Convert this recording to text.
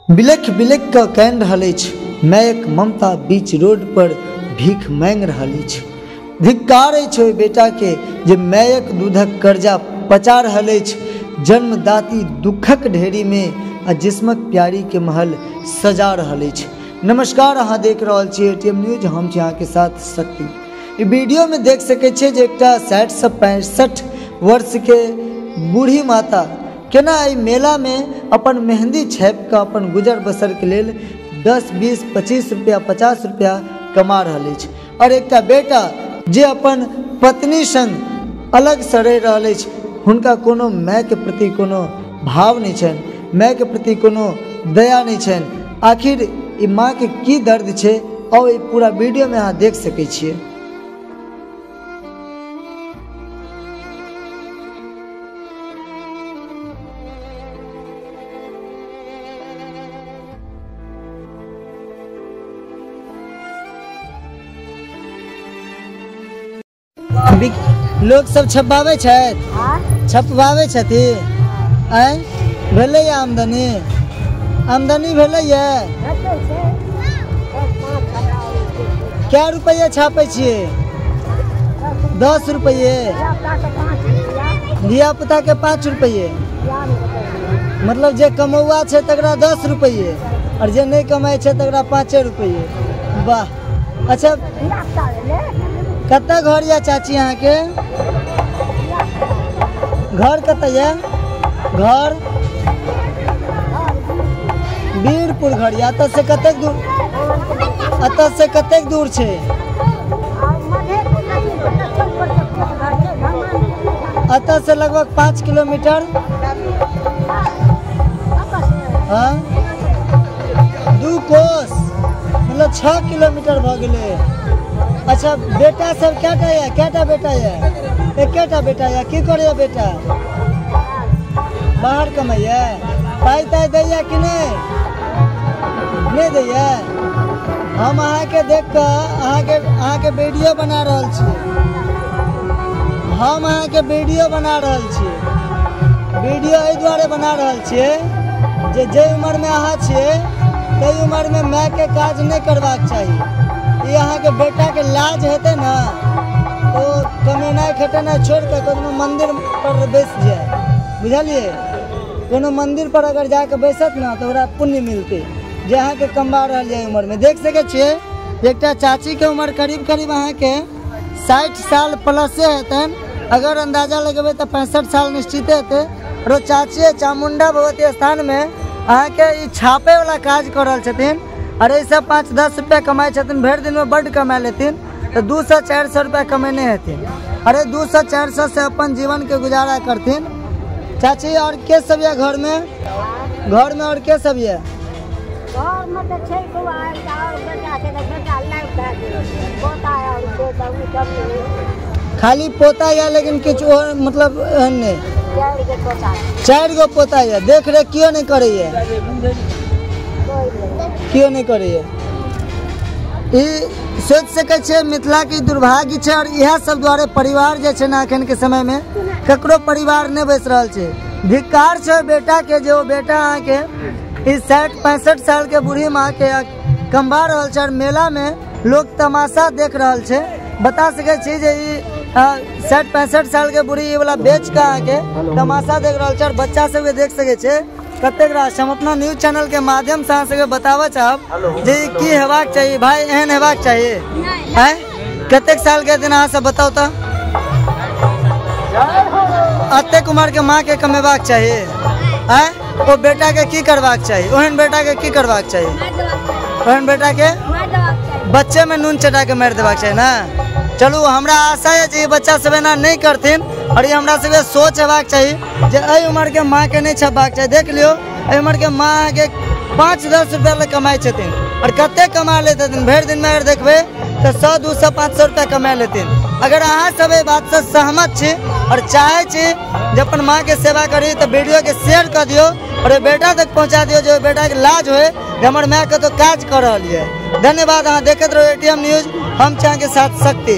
बिलख बिलख कऽ कानि रहल अछि मायक ममता, बीच रोड पर भीख मांगि रहल अछि। धिक्कार अछि ओहि बेटाके जे मायक दूधक कर्जा पचा रहल अछि। जन्मदाती दुखक ढेरीमे आ जिस्मक प्यारी के महल सजा रहल अछि। नमस्कार, अहाँ देख रहल छी एटीएम न्यूज, हम छी अहाँके साथ शक्ति। ई वीडियो में देख सकै छियै जे एकटा 60 से 65 वर्ष के बूढ़ी माता केना एहि मेला में अपन मेहंदी छापि कऽ अपन गुजर बसर के लेल 10 20 25 रुपया 50 रुपया कमा रहल अछि। और एकटा बेटा जे अपन पत्नी संग अलग से रहि रहल अछि, हुनका कोनो मायके प्रति कोनो भाव नहि छनि, मायके प्रति कोनो दया नहि छनि। आखिर ई माँके की दर्द छै, और ई पूरा वीडियो में अहाँ देख सकै छियै। लोक सब छपबाबै छथि, छपबाबै छथिन। आँय, भेलैए आमदनी? आमदनी भेलैए? कै रुपैआ छापै छियै? 10 रुपैए। धिया पुता के 5 रुपैए, मतलब जे कमौआ छै तकरा 10 रुपैए और जे नहीं कमाइ छै तकरा 5 रुपैए। वाह। अच्छा, कतऽ घर यऽ चाची अहाँके? घर कतऽ यऽ? घर वीरपुर घर यऽ। एतऽ से कतेक दूर? एतऽ से कतेक दूर छै? एतऽ से लगभग 5 किलोमीटर। हाँ, 2 कोस मतलब 6 किलोमीटर भऽ गेलै। अच्छा, बेटा सब कैटा यऽ? कैटा बेटा यऽ? एकेटा बेटा यऽ। की करैया बेटा? बाहर कमाइया? पाइ ताइ दैया कि नहि? नहि दैया? हम अहाँके देख कऽ अहाँके वीडियो बना रहल छी। हम अहाँके वीडियो बना रहल छी। वीडियो एहि दुआरे बना रहल छियै जे जाहि उम्रमे अहाँ छियै ताहि उम्रमे मायके काज नहि करबाक चाही। ई अहाँके बेटाके लाज हेतै ने तो कमेनाइ खटेनाइ छोड़ि कऽ कोनो मन्दिर पर बैस जाय, बुझलियै? कोनो मन्दिर पर अगर जाके बैसत ने तऽ ओकरा पुण्य मिलतै जे अहाँके कमबा रहल यऽ उम्रमे। देख सकै छियै एकटा चाचीके उम्र करीब करीब अहाँके 60 साल प्लसे हेतनि, अगर अन्दाजा लगेबै तऽ 65 साल निश्चिते हेतै। और ओ चाची चामुण्डा भगवती स्थानमे अहाँके ई छापैवला काज कऽ रहल छथिन और एहिसँ 5-10 रुपया कमाइ छथिन। भरि दिनमे बड्ड कमा लेथिन तऽ 200-400 रुपया कमेने हेथिन। अरे 200-400 से अपन जीवनके गुजारा करथिन। चाची, और के सब यऽ घरमे? घरमे और के सब यऽ? घरमे तऽ छै बौआ, एकटा और बेटा छै तऽ बेटा लाइफ भए गेल, पोता और पोता ओ सब। खाली पोता यऽ, लेकिन किछु मतलब एहन नहि। 4 गो पोता। 4 गो पोता यऽ। देख रेख केओ नहि करैया? केओ नहि करैया। ई सोचि सकै छियै मिथिलाके दुर्भाग्य छै। और इएह सब दुआरे परिवार जे छै ने एखन के समयमे ककरो परिवार नहि बैस रहल छै। धिक्कार छै बेटाके जे ओ बेटा अहाँके ई 60-65 साल के बूढ़ी माँके कमबा रहल छै और मेलामे लोक तमाशा देख रहल छै। बता सकै छी जे ई 60-65 साल के बूढ़ी ई वाला बेच कऽ अहाँके तमाशा देख रहल छै और बच्चा सबके देख सकै छै कतेक रास। हम अपना न्यूज चैनल के माध्यम से अहाँ सबके बताबऽ चाहब जे की हेबाक चाही। भाई, एहन हेबाक चाही? आँय, कतेक साल के दिन अहाँ सब बताउ तऽ? अतेक उम्र के माँ के कमेबाक चाही? आँय, ओ बेटा के की करबाक चाही? ओहन बेटा के की करबाक चाही? ओहन बेटा के बच्चे में नून चटा के मारि देबाक चाही ने? चलू, हमरा आशा यऽ जे ई बच्चा सब एना नहि करथिन और ई हमरा सबके सोच हेबाक चाही जे एहि उम्र के माँ के नहि छपबाक चाही। देख लियौ, एहि उम्र के माँ के 5-10 रुपया लए कमाइ छथिन और कतेक कमा लैत हेथिन। भरि दिनमे अगर देखबै तऽ 100-200 500 रुपया कमा लेथिन। अगर अहाँ सब एहि बातसँ सहमत छी और चाहै छी जे अपन माँ के सेवा करी तऽ वीडियो के शेयर कऽ दियौ और ओहि बेटा तक पहुँचा दियौ जे ओहि बेटाके लाज होय जे हमर माय कतौ काज कऽ रहल यऽ। धन्यवाद। अहाँ देखैत रहू एटीएम न्यूज, हम छी अहाँके साथ शक्ति।